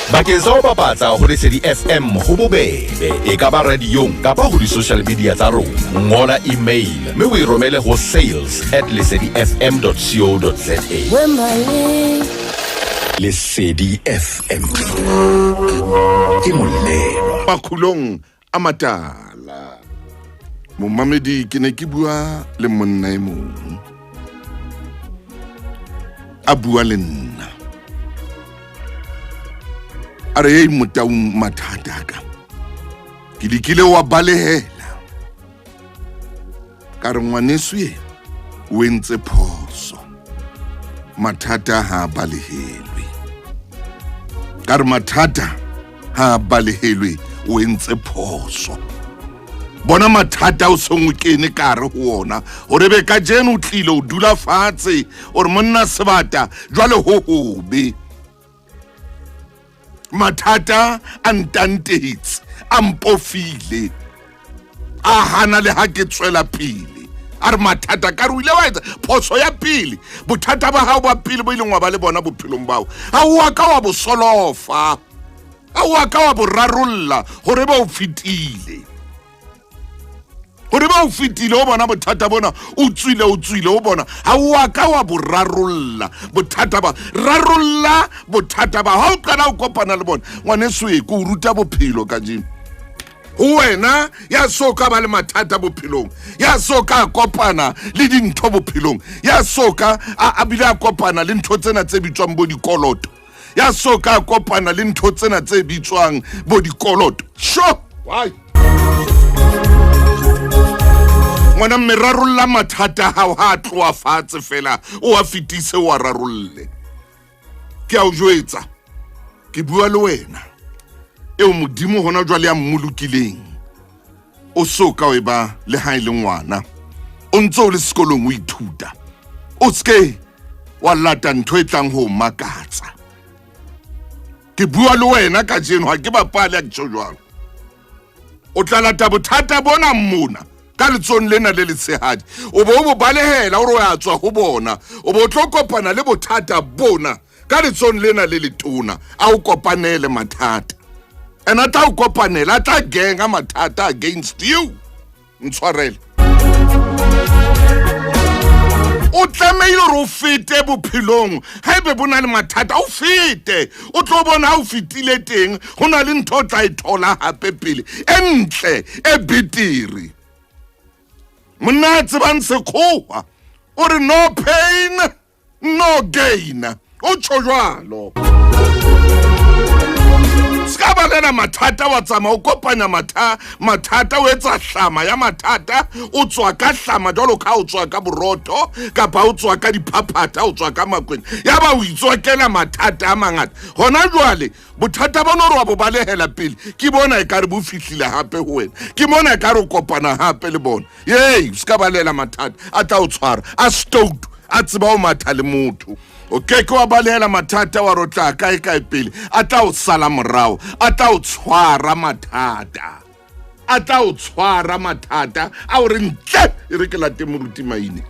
Bakeng sa ho bapatsa ho Lesedi FM ho bobebe, e ka ba radiong kapa ho di-social media tsa rona. Ngola email mme o e romele ho sales at lesedifm.co.za. Lesedi FM ke molelwa. Makgulong a matala. Momamedi ke ne ke bua le monna e mong. A bua le nna. A re ei motaung mathata ka. Ke dikile wa balehela. Ka re ngwaneso ye o entse phoso. Mathata ha a balehelwe. Ka re mathata ha a balehelwe o entse phoso. Bona mathata o seng o kene ka hare ho ona hore be kajeno o tlile o dula fatshe o re monna sebata jwale ho hobe. Mathata a ntantetse a mpofile a hana le ha ke tswela pele. A re mathata ka re o ile wa etsa phoso ya pele, bothata ba hao ba pele bo ileng wa ba le bona bophelong bao ha o a ka wa bo solofa, ha o a ka wa bo rarolla hore ba o fetile, hore ba o fetile o bona bothata bona o tswile, o tswile o bona ha o a ka wa bo rarolla bothata ba, rarolla bothata ba ha o qala o kopana le bona. Ngwaneso e ke o ruta bophelo kajeno. Ho wena ya so ka ba le mathata bophelong, ya so ka kopana le dintho bophelong, ya so ka a bile a kopana le ntho tsena tse bitswang bo dikoloto, ya so ka kopana le ntho tsena tse bitswang bo dikoloto. Sure, why? Ngwana mme rarolla mathata a hao ha a tloha fatshe fela, o a fetise o a rarolle. Ke a o jwetsa, ke bua le wena eo Modimo hona jwale a mmolokileng, o so ka o e ba le ha e le ngwana, o ntse o le sekolong o ithuta, o seke wa lata ntho e tlang ho o makatsa. Ke bua le wena kajeno, ha ke bapale, ha ke tjho jwalo. O tla lata bothata bona mona ka letsong lena le letshehadi, o bo o bo balehela o re o ya tswa ho bona, o bo o tlo kopana le bothata bona ka letsong lena le letona. A o kopanele mathata, and a tla o kopanela, a tla genga mathata against you. Ntshwarele, o tlamehile hore o fete bophelong. Haebe bo na le mathata, o fete, o tlo bona ha o fetile teng ho na le ntho o tla e thola hape pele e ntle e betere. Monna a tsebang sekgowa o re no pain no gain, o tjho jwalo. Se ka balela mathata wa tsamaya o kopanya mathata, o etsa hlama ya mathata, o tswa ka hlama jwalo ka o tswa ka borotho kapa o tswa ka diphaphatha, o tswa ka makwenya, ya ba o itswakela mathata a mangata. Hona jwale bothata bona hore wa bo balehela pele, ke bona ekare bo fihlile hape ho wena, ke mona ekare o kopana hape le bona. Yei, se ka balela mathata a tla o tshwara, a stoutu a tseba o matha le motho. O ke ke wa balehela mathata wa re o tla kae kae pele, a tla o sala morao, a tla o tshwara mathata, a tla o tshwara mathata a o re ntle e re ke late moruti Maine.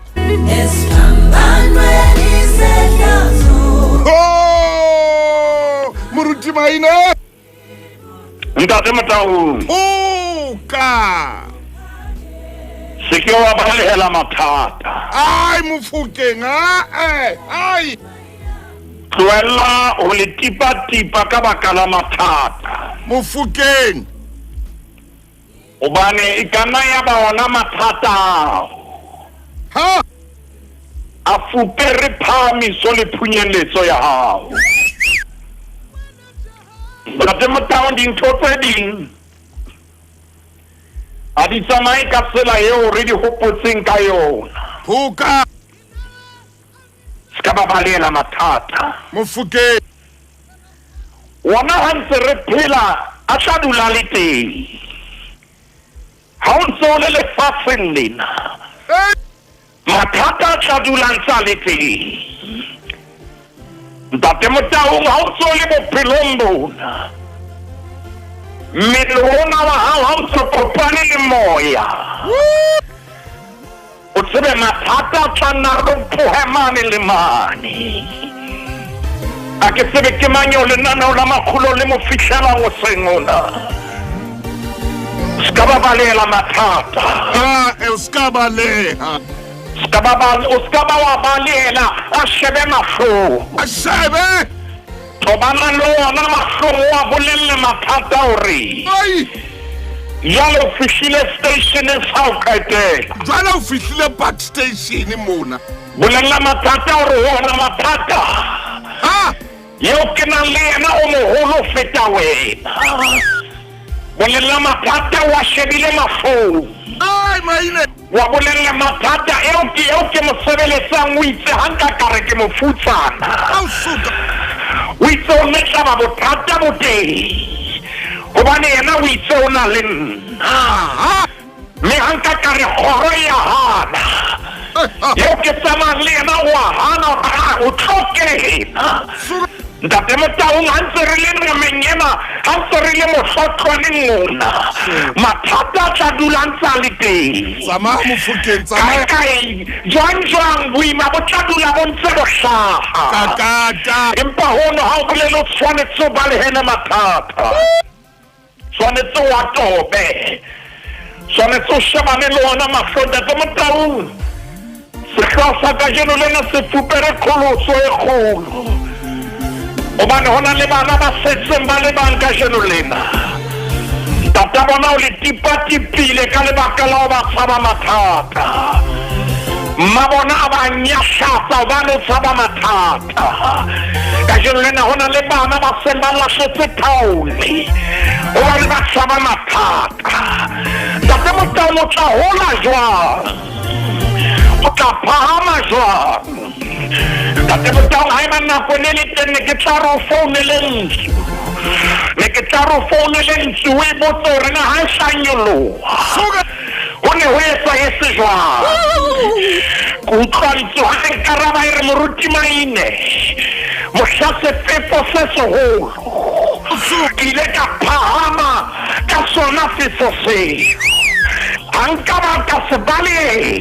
Oh, moruti Maine. Ntate Motaung. Phoka. Se ke wa balehela mathata. Ai Mofokeng, a ai. Tlohella ho le tipa-tipa ka baka la mathata. Mofokeng. Hobane e ka nna ya ba ona mathata ao. Ha. A fupere phahamiso le phunyeletso ya hao. Ntate Motaung, dintho tse ding ha di tsamaye ka tsela eo re di hopotseng ka yona. Phoka. Se ka ba balehela mathata. Mofokeng. Wona ha ntse re phela a tla dula le teng. Ha o ntse o le lefatsheng lena, mathata a tla dula ntse a le teng. Ntate Motaung, ha o ntse o le bophelong bona, mmele ona wa hao ha o ntse o kopane le moya, o tsebe mathata a tla nna ropohe mane le mane. A ke tsebe ke mang eo lenaneo la makgolo le mo fihlelang hoseng ona. Se ka ba balehela mathata. Ah, e o ska baleha. Se ka ba ba o se ka ba wa balehela a shebe mahlong. A shebe. Tobana le ona mahlong o a bolelle mathata hore. Ai. Jwale o fihlile stationeng sa ho qetela. Jwale o fihlile park station mona. Bolella mathata hore ho ona mathata. Ha. Eo ke nang le yena o moholo ho feta wena. Bolella mathata wa shebile mahlong. Ai maine. Wa bolella mathata eo ke eo ke mo sebeletsang o itse ha nka ka re ke mofutsana. Au suka. O itse o ne tlaba bothata bo teng. Hobane yena o itse o na le nna. Ha. Mme ha nka ka re kgoro e a hana. Eo ke tsamayang le yena o a hana hore ha o tlo kena. Ntate Motaung ha ntse re le nameng ena, ha ntse re le mohlotlwaneng mona, mathata a tla dula a ntse a le teng. Tsamaya Mofokeng, Kae tsamaya. kae, jwang jwang, boima bo tla dula bo ntse bo hlaha. Kakata. Empa hono ha o bolele o tshwanetse o balehele mathata. Tshwanetse o a tobe. Tshwanetse o shebane le ona mahlo Ntate Motaung. Sehlooho sa kajeno lena se fupere qholotso e kgolo. Hobane ho na le bana ba setseng ba le bang kajeno lena. Ntata bona o le tipatipile ka lebaka la ho ba tshaba mathata. Mma bona a ba nyahlatsa hobane o tshaba mathata. Kajeno lena ho na le bana ba seng ba lahletse thaole hobane ba tshaba mathata. Ntate Motaung o tla hola jwang? O tla phahama jwang? Ntate Motaung haeba nako ne le teng ne ke tla re o founele ntlo. Ne ke tla re o founele ntlo o e botse hore na ha e sa nyoloha. Ho ne ho etsahetse jwang? Ke utlwa ntlo ha e nkaraba e re moruti Maine mohla sefefo se seholo ke ile ka phahama ka sona sefo seo. Ha nka ba ka se baleha.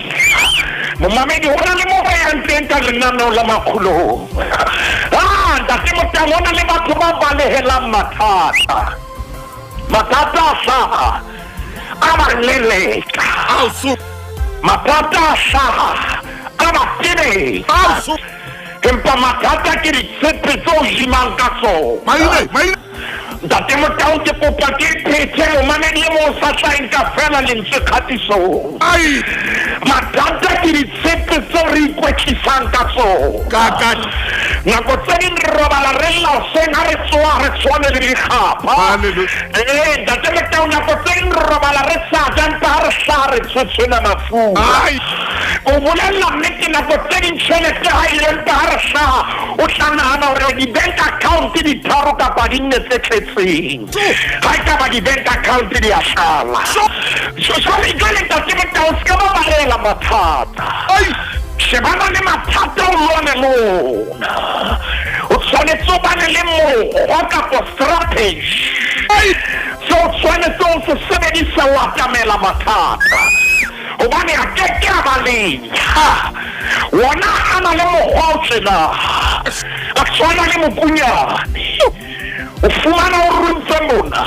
Momamedi ho na le mo re yang teng ka lenaneo la makgolong. Ah, Ntate Motaung ho na le batho ba balehelang mathata. Mathata a hlaha a ba leleka. Mathata a hlaha a ba tebetsa. Empa mathata ke ditshepe tseo jimang ka tsona. Maine, maine. Ntate Motaung ke kopa ke phethe momamedi e mong o sa hlaheng ka feela lentswe kgatisong. Ai. Mathata ke ditshepe tseo re ikwetlisang ka tsona. Kaka. Nako tse ding re robala re lla hoseng ha re tsoha re tshwane le dikgapha. Hallelujah. Ee, Ntate Motaung nako tse ding re robala re sa ja empa ha re hlaha re tshwetshwena mafura. Ai. O bolella nnete nako tse ding tjhelete ha e le empa ha re hlaha o tla nahana hore di-bank account di tharo kapa di nne tse tletseng. Ha e ka ba di-bank account di a tlala. Jwale jwale Ntate Motaung se ka ba balehela mathata. Ai. Shebana le mathata o lwane le ona. O tshwanetse o bane le mokgwa kapa strategy. Ai. Se o tshwanetse o se sebedise ho atamela mathata. Hobane a ke ke a baleha. Wona a na le mokgwa o tjena. A tshwana le mokunyane. O fumana o runtse mona.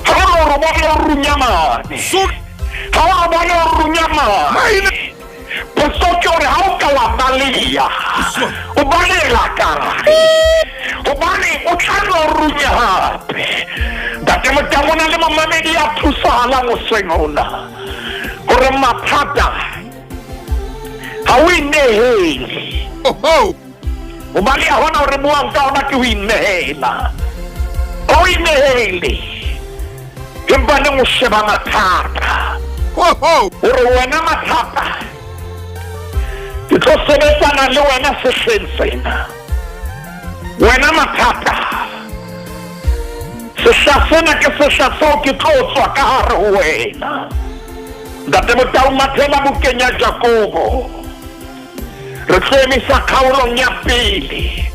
Ha o re bona o runya mane. Ha o bona o runya mane. Maine. Potso ke hore ha o ka wa baleha, o balehela kae? Hobane o tla no runya hape. Ntate Motaung o na le momamedi ya thusahalang hoseng hona. Hore mathata ha o inehele. Oho. O baleha hona hore buang ka hona ke ho inehela. Ha o inehele. Empa neng o sheba mathata. Oho. Hore wena mathata ke tlo sebetsana le wena sehleng sena. Wena mathata sehla sena ke sehla seo ke tlo tswa ka hare ho wena. Ntate Motaung mathela bukeng ya Jakobo. Re tlo emisa kgaolong ya pele.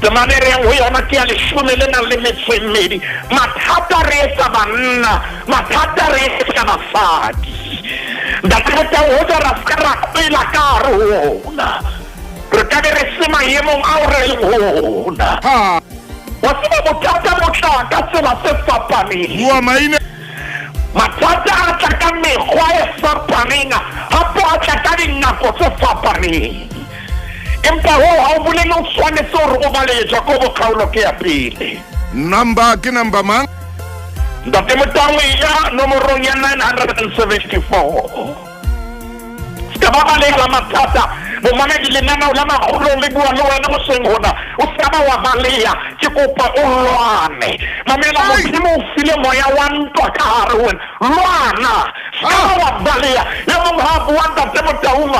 Temana e re yang ho yona ke ya leshome le nang le metso e mmedi. Mathata re etsa banna, mathata re etsa basadi. Ntate Motaung hoja ra ska ra qela ka hare ho ona. Re ka be re se maemong ao re leng ho ona. Ha. Wa tseba bothata bo tla ka tsela tse fapaneng. Bua maine. Mathata a tla ka mekgwa e fapaneng, hape a tla ka dinako tse fapaneng. Empa hoo ha o bolele o tshwanetse hore o bale Jakobo kgaolo ke ya pele. Number ke number mang? Ntate Motaung e ya nomorong ya 974. Se ka ba balehela mathata. Momamedi lenaneo la makgolong le bua le wena hoseng hona. O se ka ba wa baleha. Ke kopa o lwane. Mamela Modimo o file moya wa ntwa ka hare ho wena. Lwana. Se ka ba wa baleha. E mong ha a bua Ntate Motaung,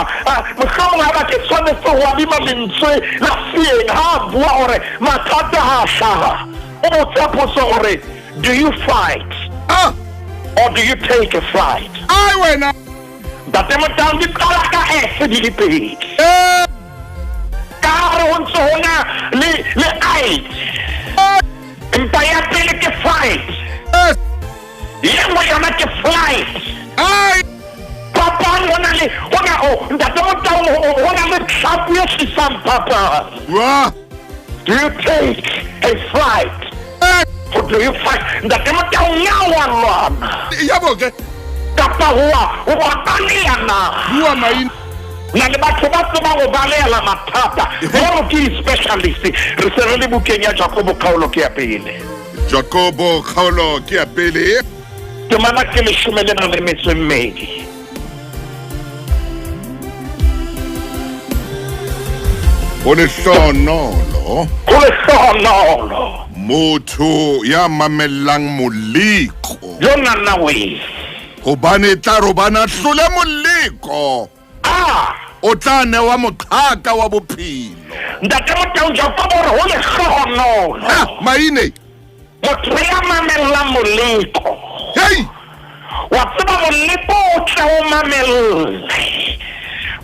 mohlomong haeba ke tshwanetse ho adima lentswe la seeng ha a bua hore mathata ha a hlaha, o botsa potso o re, Do you fight or do you take a flight? Ai wena. Ntate Motaung di qala ka S di le pedi. Ka hare ho ntse ho na le le I. Empa ya pele ke fight. Ye nngwe yona ke flight. Phapang ho na le ho na o Ntate Motaung ho na le tlhaku e tlisang phapang. Do you take a flight or do you fight? Ntate Motaung na wa lwana? Yabo ke. Kapa wa wa baleha na? Bua maina. Na le batho ba tsebang ho balehela mathata. Jwalo ke di-specialist. Re se re le bukeng ya Jakobo kgaolo ke ya pele. Jakobo kgaolo ke ya pele. Temana ke leshome le nang le metso e mmedi. Ho lehlohonolo. Ho lehlohonolo. Motho ya mamellang moleko. Yo nana we. Hobane e tla re hobane a hlole moleko. A. O tla newa moqhaka wa bophelo. Ntate Motaung Jakobo o re ho lehlohonolo. Ha, maine. Motho ya mamellang moleko. Hei! Wa tseba moleko o tle o mamelle.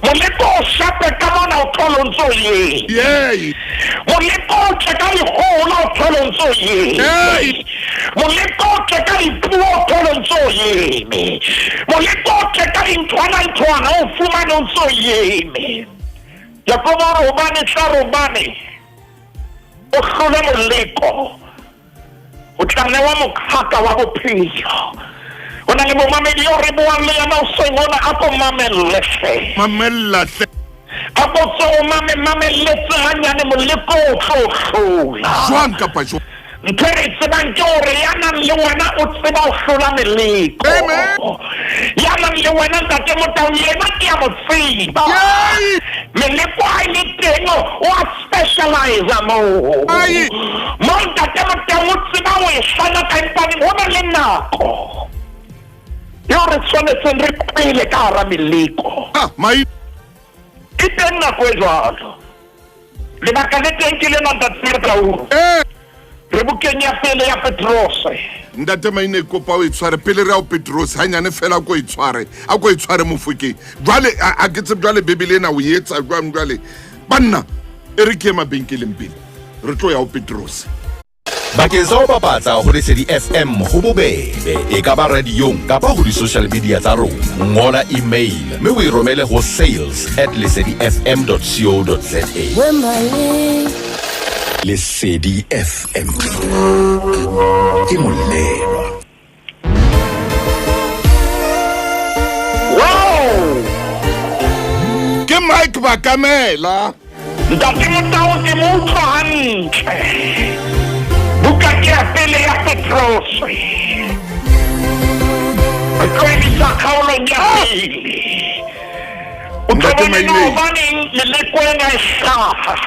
Moleko o shape ka mona o thole o ntse o eme. Yey! Moleko o tle ka dikgohola o thole o ntse o eme. Hey! Moleko o tle ka dipuo o thole o ntse o eme. Moleko o tle ka dinthwana-nthwana o fumane o ntse o eme. Jakobo o re hobane tla re hobane o hlole moleko. O tla newa moqhaka wa bophelo. Ho na le momamedi eo re buang le yena hoseng hona, a ko mamelle hle. Mamella hle. A ko tswe o mame mamelletse hanyane moleko o tlo o hlola. Jwang kapa jwang. Ntho e re e tsebang ke hore ya nang le wena o tseba ho hlola meleko. Amen. Ya nang le wena Ntate Motaung yena ke a mo tseba. Yay! Meleko ha e le teng o a specialize moo. Ai! Mo Ntate Motaung o tseba ho e hlanaka empaneng ho na le nako eo re tshwanetseng re qele ka hara meleko. Ah, mai. Ke teng nako e jwalo. Lebaka le teng ke lena Ntate Motaung. Eh. Re bukeng ya pele ya Petrose. Ntate Maine kopa o e tshware pele re ya ho Petrose hanyane fela a ko e tshware a ko e tshware Mofokeng jwale a ke tsebe jwale Bibele ena o e etsa jwang jwale banna e re ke ye mabenkeleng pele re tlo ya ho Petrose. Bakeng sa ho bapatsa ho Lesedi FM ho bobebe, e ka ba radiong kapa ho di-social media tsa rona. Ngola email mme o e romele ho sales at lesedifm dot co dot za. Lesedi FM ke molelwa. Wow! Ke Mike Bakamela. Ntate Motao ke mo utlwa hantle. Buka ke ya pele ya Petrose. Re tlohedisa kgaolong ya pele. O tlo Ntate bone na Maine. hobaneng meleko ena e hlaha.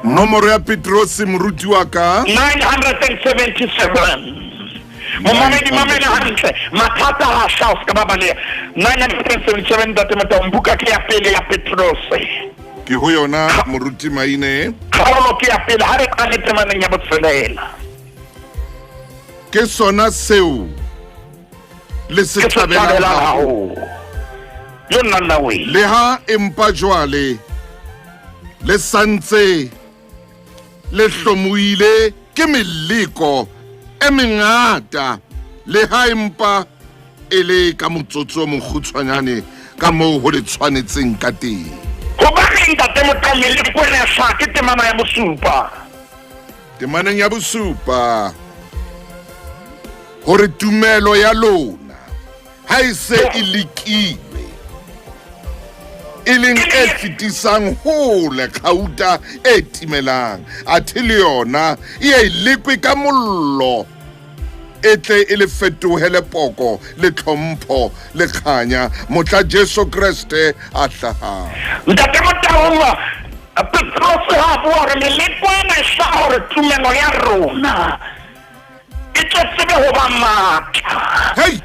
Nomoro ya Petrose moruti wa ka. 977. Momamedi mamela hantle. Mathata ha hlaha o se ka ba baleha. 977 Ntate Motaung, buka ke ya pele ya Petrose. Ke ho yona moruti Maine. Kgaolo ke ya pele ha re qale temaneng ya botshelela. Ke sona seo le se Ke se thabelang thabelang haholo. haholo. Yo nna nna we. Le ha empa jwale le santse le hlomohile ke meleko e mengata, le ha empa e le ka motsotso o mokgutshwanyane ka moo ho le tshwanetseng ka teng. Hobane Ntate Motaung meleko ena ya hlaha ke temana ya bosupa. Temaneng ya bosupa hore tumelo ya lona ha e se e lekilwe e leng e fetisang hole kgauta e timelang athe le yona e e lekwe ka mollo e tle e le fetohe lepoko le tlhompho le kganya motla Jesu Kreste a hlahang. Ntate Motaung, Petrose ha a bua hore meleko ena e hlaha hore tumelo ya rona e tle tsebe ho ba matla. Hey!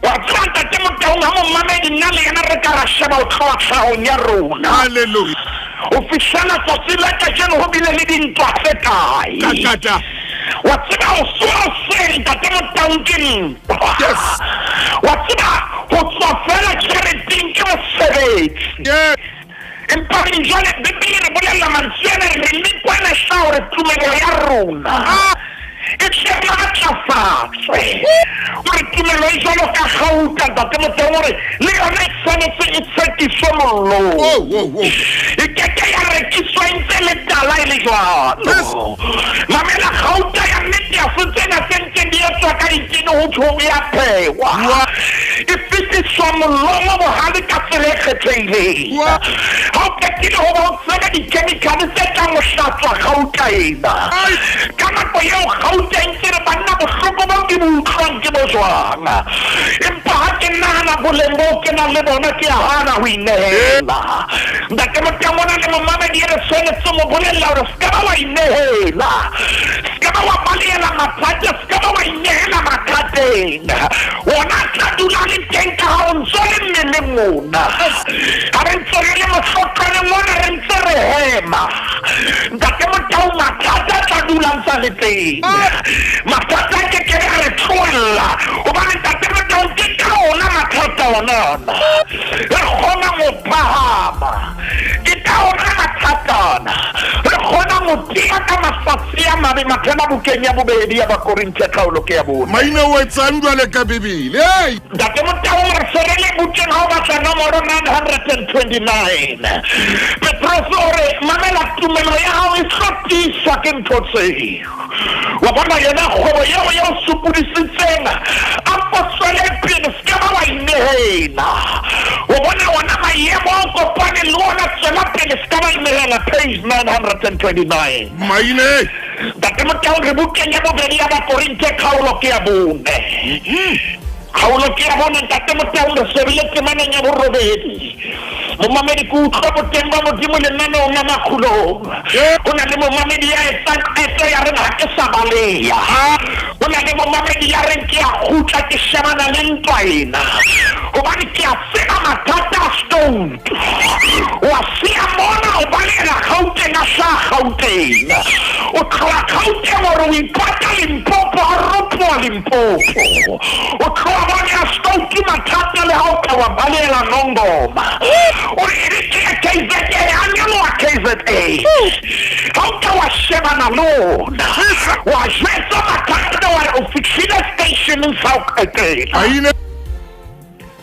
Wa tseba Ntate Motaung, ha momamedi nna le yena re ka ra sheba ho tloha tlhahong ya rona. Hallelujah. Ho fihlela tsatsi la kajeno ho bile le dintwa tse kae. Kakata. Wa tseba ho tsoha hoseng Ntate Motaung ke ntwa. Yes. Wa tseba ho tswa feela tjheleteng ke mosebetsi. Yes. Empa re jwale Bibele re bolella mantswe ana re lekwa lehla hore tumelo ya rona e tle matlafatswe. Hore tumelo e jwalo ka gauta Ntate Motaung hore le yona e tshwanetse e tshekiswe mollong. Oh, oh, oh. E keke ya rekiswa e ntse le tala e le jwalo. Mamela gauta ya nnete ya se tsena tse ntseng di etswa ka ditene ho tjhong e a phehwa. E fetiswa mollong o bohale ka tsela e kgethehileng. Ha o qetile ho ba o tsebe dikhemikhale tse tlang ho hlatswa gauta ena. Ka nako eo gauta e ntse re banna bohloko bo ke bo utlwang ke bo jwang. Empa ha ke nahana boleng bo ke nang le bona ke a hana ho inehela. Ntate Motaung o na le momamedi e re tshwanetse mo bolella hore se ka ba wa inehela. Se ka ba wa balehela mathata, se ka ba wa inehela mathateng. Ona a tla dula le teng ka ha o ntso le mmeleng ona. Ha re ntse re le mohlotlwaneng ona re ntse re hema. Ntate Motaung mathata a tla dula a ntsa le teng. Mathata a keke a re tlohella hobane Ntate Motaung ke ka ona mathata ona ona. Re kgonang ho phahama. Ke ka ona mathata ana. Re kgonang ho tia ka mafatshe a mabe mathela bukeng ya bobedi ya Bakorinthe kgaolo ke ya bone. Maina o etsang jwale ka Bibele. Hey! Ntate Motaung re se re le bukeng ha o batla nomoro 929. Petrose o re mamela tumelo ya hao e tlo tiiswa ke ntho tseo. Wa bona yona kgwebo eo ya o sokodisitseng a ko tswele pele se ka ba wa inehela. O bona ona maemo a o kopane le ona tswela pele se ka ba inehela page 929. Maine. Ntate Motaung re bukeng ya bobedi ya Bakorinthe kgaolo ke ya bone. Kgaolo ke ya bone Ntate Motaung re shebile temaneng ya borobedi. Momamedi ke utlwa boteng ba Modimo lenaneong la makgulong. Ho na le momamedi ya etsang qeto ya reng ha ke sa baleha. Ho na le momamedi ya reng ke a kgutla ke shebana le ntwa ena. Hobane ke a tseba mathata a stone. Wa siya mona o balehela Gauteng a hlaha Gauteng. O tloha Gauteng hore o ipata Limpopo a ropoha Limpopo. O tloha mone a stoutu mathata le ha o ka wa balehela Nongoma. O re ere ke ya KZN a nyoloha KZN. Ha o ka wa shebana le ona. Wa jwetsa mathata wa re o fihlile stationeng sa ho qetela.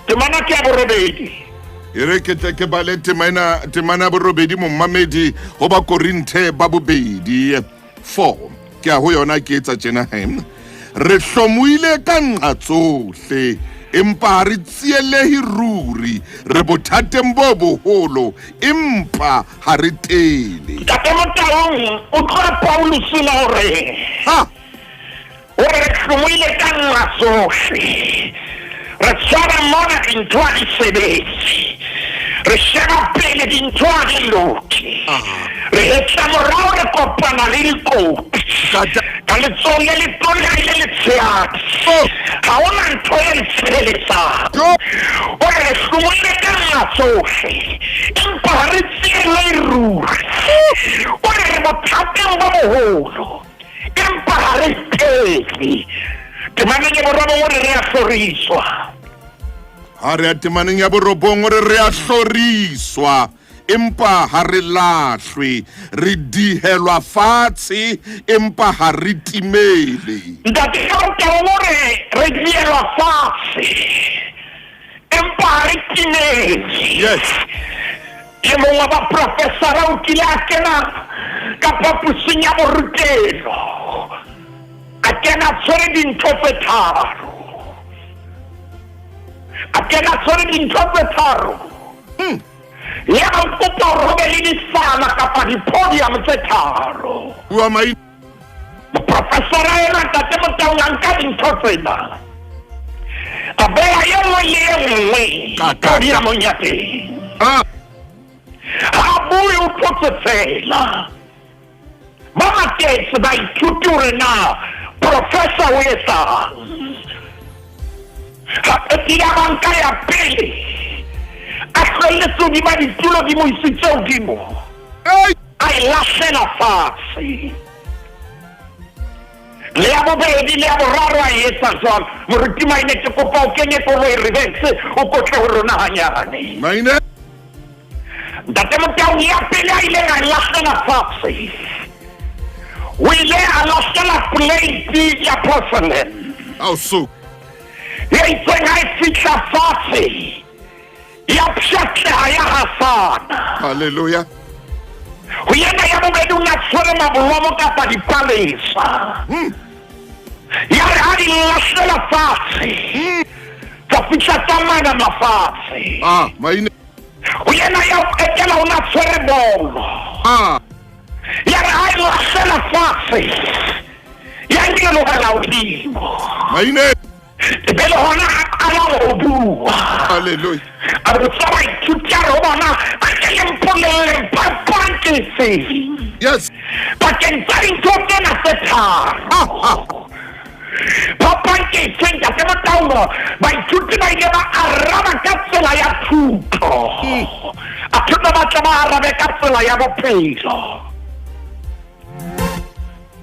Temana ke ya borobedi. E re ke tle ke bale temana temana ya borobedi momamedi ho Bakorinthe ba bobedi 4 ke a ho yona ke etsa tjena he re hlomohile ka nqa tsohle empa ha re tsielehe ruri re bothateng bo boholo empa ha re tele. Ntate Motaung utlwa Paulus na hore Ha! O re re hlomohile ka nqa tsohle. Re tshwara mona dintho ha di sebetse. Re sheba pele dintho ha di loke. Re hetla morao re kopana le dikotsi. Ka letsohong le letona le le letshehadi. Ha hona ntho e re tshireletsang. O re re hlomohile ka nqa tsohle. Empa ha re tsielehe ruri. O re re bothateng bo boholo. Empa ha re tele. Temaneng ya borobong o re re a hloriswa. Ha re ya temaneng ya borobong o re re a hloriswa empa ha re lahlwe, re dihelwa fatshe empa ha re timele. Ntate Motaung o re re dihelwa fatshe empa ha re timele. Yes. E mong wa baprofesara o kile a kena ka phaposing ya borutelo, a kena a tshwere dintho tse tharo. A kena a tshwere dintho tse tharo. Yaba o kopa hore ho be le disala kapa di-podium tse tharo. Bua maina. Moprofesara enwa Ntate Motaung a nka dintho tsena. A beha e nngwe le e nngwe podiumong ya teng. Ah. Ha a bue o thotse feela. Ba maketse baithuti hore na professor o etsang. Ha qetile a ba nka ya pele a hlwelletse hodima ditulo di mo isitse hodimo. A e lahlela fatshe. Le ya bobedi le ya boraro a e etsa jwalo. Moruti Maine ke kopa o kenye koloi reverse o kotle ho rona hanyane. Maine. Ntate Motaung ya pele a ileng a e lahlela fatshe. O ile a lahlela plate ya porcelain. Ao so. E itseng ha e fihla fatshe ya pshatleha ya hasana. Hallelujah. Ho yena ya bobedi o ne a tshwere mabolomo kapa dipalesa. Ya re ha di lahlela fatshe tsa fihla tsa manama fatshe. Ah, maine. Ho yena ya ho qetela o ne a tshwere bolo. Ah. Ya re ha e lahlela fatshe ya nyolohela hodimo. Maine. E be le hona a qala ho bua. Hallelujah. A botsa baithuti a re ho bona, a ke le mpolelleng phapang ke efeng Yes. pakeng tsa dintho tsena tse tharo. Phapang ke efeng, Ntate Motaung? Baithuti ba ile ba araba ka tsela ya thuto. Athe ba batla ba arabe ka tsela ya bophelo.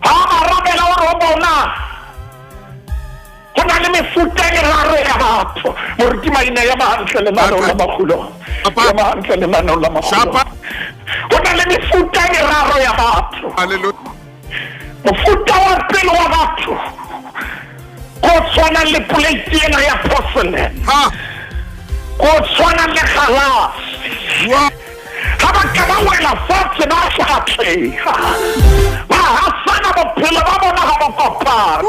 Ha a arabela o re ho bona, Ho na le mefuta e meraro ya batho. Moruti Maina ya mahantle lenaneo la makgulo. Ya mahantle lenaneo la makgulo. Ho na le mefuta e meraro ya batho. Hallelujah. Mofuta wa pele wa batho ko tshwanang le poleiti ena ya porcelain. Ha. Ko tshwanang le galase. Wa. Ha ba ka ba wela fatshe ba hlatleha. Ba hasana bophelo ba bona ha bo kopane.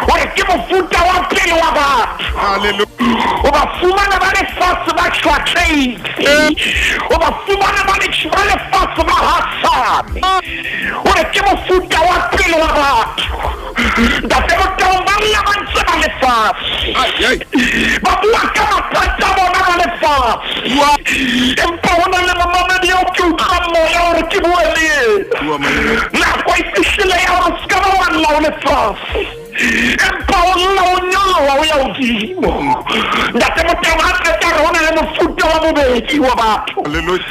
Hore ke mofuta wa pele wa batho. Hallelujah. O ba fumana ba le fatshe ba hlatlehile. O ba fumana ba le ba le fatshe ba hasane. Hore ke mofuta wa pele wa batho. Ntate Motaung ba lla ba ntse ba le fatshe. Ai, ai. Ba bua ka mathata a bona ba le fatshe. Bua. Empa ho na le momamedi eo ke utlwang moya hore ke bue le yena. Bua maine. Nako e fihlile ya hore o se ka ba wa lla o le fatshe. Empa o lla o nyoloha o ya hodimo. Ntate Motaung ha qeta re ho na le mofuta wa bobedi wa batho. Hallelujah.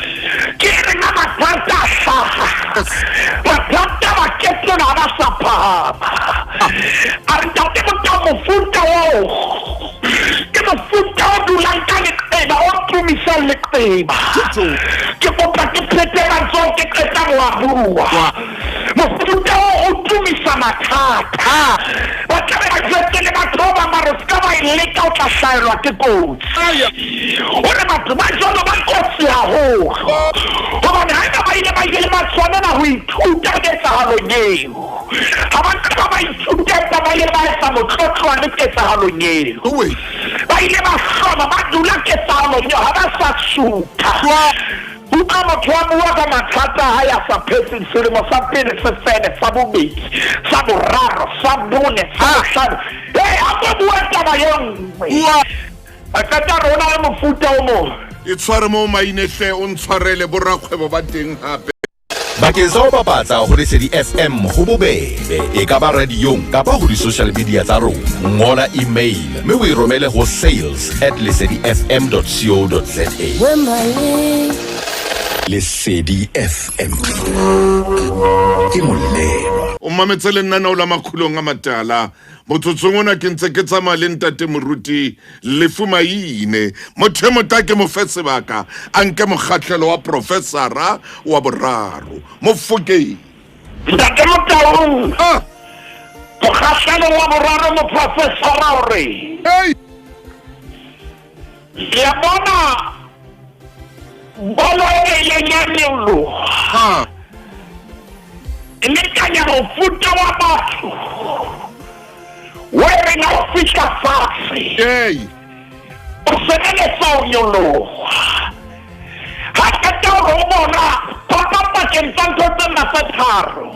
Ke reng ha mathata a hlaha? Yes. Mathata ba ketsona ha ba sa phahama. A re Ntate Motaung mofuta oo ke mofuta o dulang ka leqeba, o tumisang leqeba. Tjotjo. Ke kopa ke phete matsoho ke qeta ho a bua. Wa. Mofuta oo o tumisa mathata. Ba tlabe ba jwetse le batho ba bang ba re o ska ba e leka o tla hlahelwa ke kotsi. Aya. Hore batho ba jwalo ba kotsi haholo. Hobane haeba ba ile ba ile ba tshwanela ho ithuta ketsahalong eo. Ha ba ka ba ithuta empa ba ile ba etsa motlotlwane ketsahalong eo. Uwe. Ba ile ba hloma ba dula ketsahalong eo ha ba sa sutha. Wa. Utlwa motho a bua ka mathata a hae a sa phetseng selemo sa pele se fele, sa bobedi, sa boraro, sa bone, sa bohlano. Hey, a ko bue taba e nngwe. Bua. A qeta re ho na le mofuta o mong. E tshware moo Maine hle o ntshwarele borakgwebo ba teng hape. Bakeng sa ho bapatsa ho Lesedi FM ho bobebe, e ka ba radiong kapa ho di-social media tsa rona. Ngola email mme o e romele ho sales at lesedifm.co.za. Lesedi FM ke molelwa. O mametse lenaneo la Makhulong a Matala. Motsotsong ona ke ntse ke tsamaya le ntate Moruti Lefu Maine. Motho e mota ke mo fe sebaka a nke mokgahlelo wa professora wa boraro. Mofokeng. Ntate Motaung. Ah. Mokgahlelo wa boraro moprofessora o re. Hey. Ke a bona Bolo e ileng ya nyoloha e lekanya mofuta wa batho o e reng ha o fihla fatshe o sebeletsa ho nyoloha. Ha qeta hore o bona phapang pakeng tsa ntho tsena tse tharo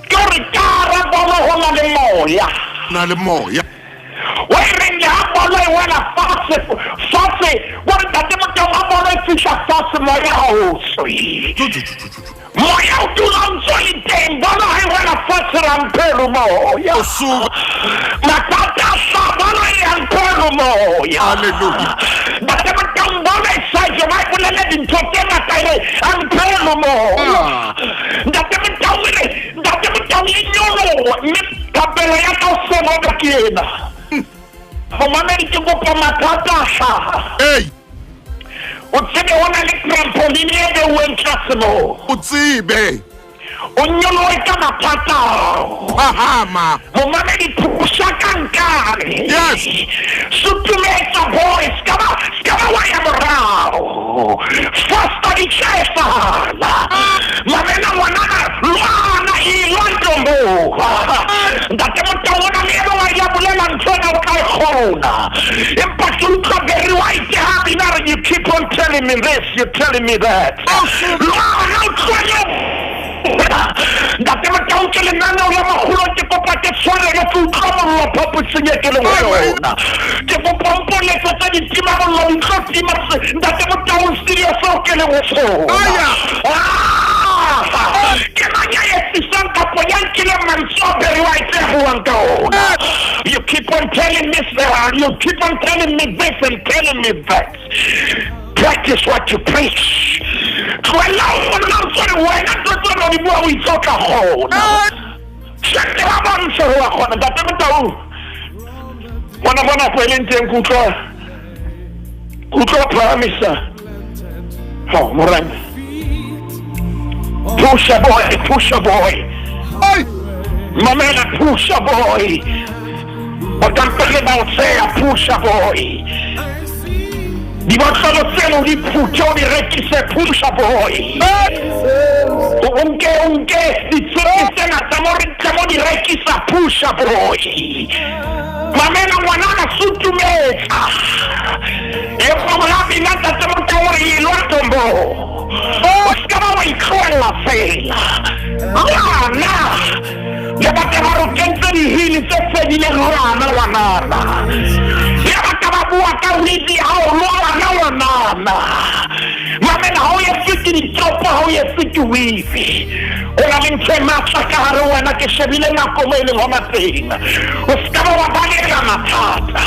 ke hore ka hara bolo ho na le moya. Na le moya. O e reng le ha bolo e wela fatshe fatshe bo re ntate Motau ha bolo e fihla fatshe moya ha o tswe. Moya o dula o ntso le teng bolo ha e wela fatshe ramphelo moya. Mathata a hlaha bolo e ya mphelo moya. Hallelujah. Ntate Motau bolo e sa je ba e bolele dintho tse ngata e re amphelo moya. Ntate Motau e re Ntate Motau e nyoloha mme thapelo ya ka hoseng hona ke ena. Momamedi ke kopa mathata a hlaha. Ei. O tsebe ho na le trampoline e beuweng tlase moo. O tsebe. O nyolohe ka mathata ao. Phahama. Momamedi phusha ka nkare. Yes. Sutumetsa boy, ska ba wa ya morao. Fosta di tla etsahala. Mamela ngwanana, lwana e lwa ntombo. Ntate Motau o na le ena wa ile a bolela ntho ena o tla e kgona. Empa ke utlwa Barry White ha a bina a re you keep on telling me this, you telling me that. Lwana o tlohele. Ntate Motau ke lenaneo la makgolo ke kopa ke tshwarelwe ke utlwa mollo phaposing e ke leng ho yona. Ke kopa o mpoletse tse ditima mollo di tlo tima Ntate Motau studio seo ke leng ho sona. Ke mang ya etsisang kapo ya nkileng mantswe a Barry White a buang ka ona. You keep on telling me you keep on telling me this and telling me that. Practice what you preach. Tlohella ho monna o tswere wena ntho tsena o di bua o itse o tla kgona. Shete ba bontshe hore wa kgona. Ntate Motau, bona bona nako e leng teng ke utlwa phahamisa. Oh, Morena. Pusha boy, pusha boy. Mamela pusha boy. O kampele ba o tseya pusha boy. Dibotlolo tseno di phuthe o di rekise pusha boy. O nke ditshepe tsena tsa mo re tla mo di rekisa pusha boy. Mamela ngwanana sutumetsa. E go bina ntate Motau hore e lwa tombo. O ska ba wa itlohella fela. Ngwana lebaka la re kentse dihili tse fedileng ngwana ngwanana. Lebaka ba bua ka wiki ha o lwana ngwanana. Mamela ha o etse ke ditsopo ha o etse ke wifi. O na le ntho e matla ka hare ho wena ke shebile nako mo e leng hona teng. O ska ba wa balehela mathata.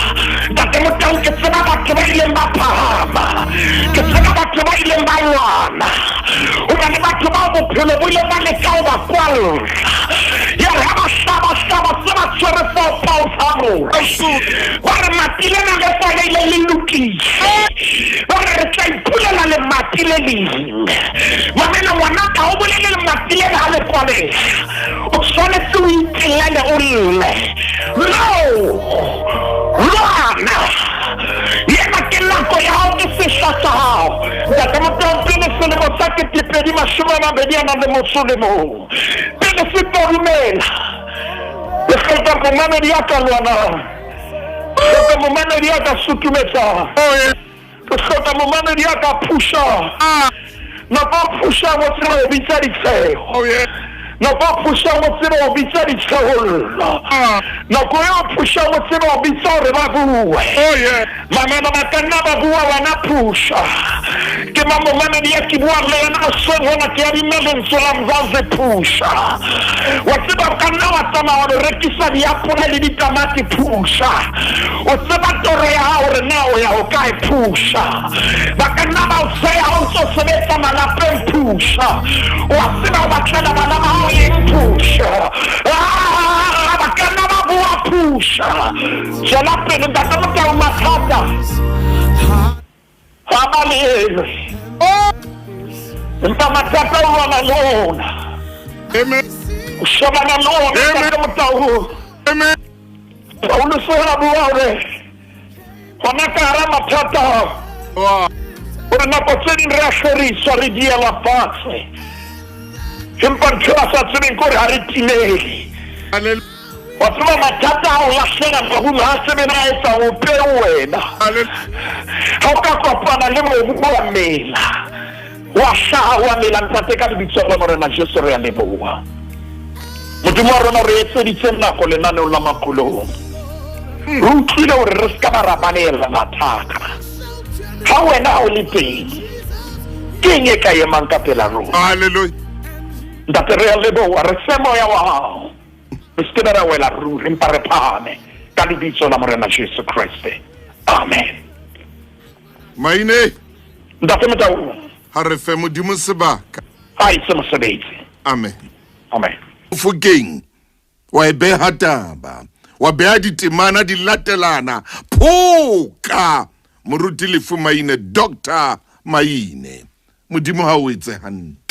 Ntate Motau ke tseba batho ba ileng ba phahama. Ke tseba batho ba ileng ba lwana. O na le batho bao bophelo bo ileng ba leka ho ba kwalla. Ya re ha ba hlaba se ba tshwere fao pao tsa rona. Ba re mati lena le kwalehile le lokile. Ba re re tla ipulela lemati le leng. Mamela ngwanaka o bolele lemati lena ha le kwaleha. O tshwanetse o itelele o lle. No! Lwana! Yena ke nako ya hao ke sehla sa hao. Ntate Motau pele selemo sa 2021 a nang le motso le mong. Pele se tlo dumela. Le hloka momamedi ya ka lwanang. Hloka momamedi ya ka sutumetsang. Re hloka momamedi ya ka phushang. Nako o phushang o tsebe ho bitsa ditsheho. Nako o phushang o tsebe ho bitsa ditshehollo. Nako eo phushang o tsebe ho bitsa hore ba bue. Mamela ba ka nna ba bua wena phusha. Ke mang momamedi ya ke buang le yena hoseng hona ke adime lentswe la Mzansi phusha. Wa tseba o ka nna wa tsamaya wa lo rekisa diapole le ditamati phusha. O tseba toro ya hao hore na o ya hokae phusha. Ba ka nna ba o tsheha ha o ntso sebetsa malapeng phusha. Wa tseba o batlela bana ba hao eng phusha. Ba ka nna ba bua phusha. Tswela pele ntate Motau mathata ha ba leelwe. Empa mathata o lwana le ona. O shebana le ona ntate Motau. Paulus o a bua hore hona ka hara mathata ao. Gore nako tse ding re a hloriswa, re dielwa fatshe, empa ntho ba sa tsebeng ke gore ga re timele. Wa tseba mathata a o lahlela mobung ga tsebe na etsa o peo wena. Ga o ka kopana le mobu wa mela, wa hlaha wa mela. Ntate, ka lebitso la Morena Jesu re a leboha. Modimo wa rona, re etseditse nako lenaneong la Makulong. Re utlwile gore re se ka ba ra baleela mathata. Ga wena o le teng, ke eng e ka emang ka pela rona? Halleluja. Ntate, re a leboha. Re fe moya wa gago, re se ke be ra wela ruri, empa re phahame ka lebitso la Morena Jesu Kreste, amen. Maine. Ntate Motau. Ha re fe Modimo sebaka. A itse mosebetsi. Amen. Amen. Fokeng wa e beha taba, wa beha ditemana di latelana. Phoka moruti Lefu Maine, Doctor Maine, Modimo ha o etse hantle.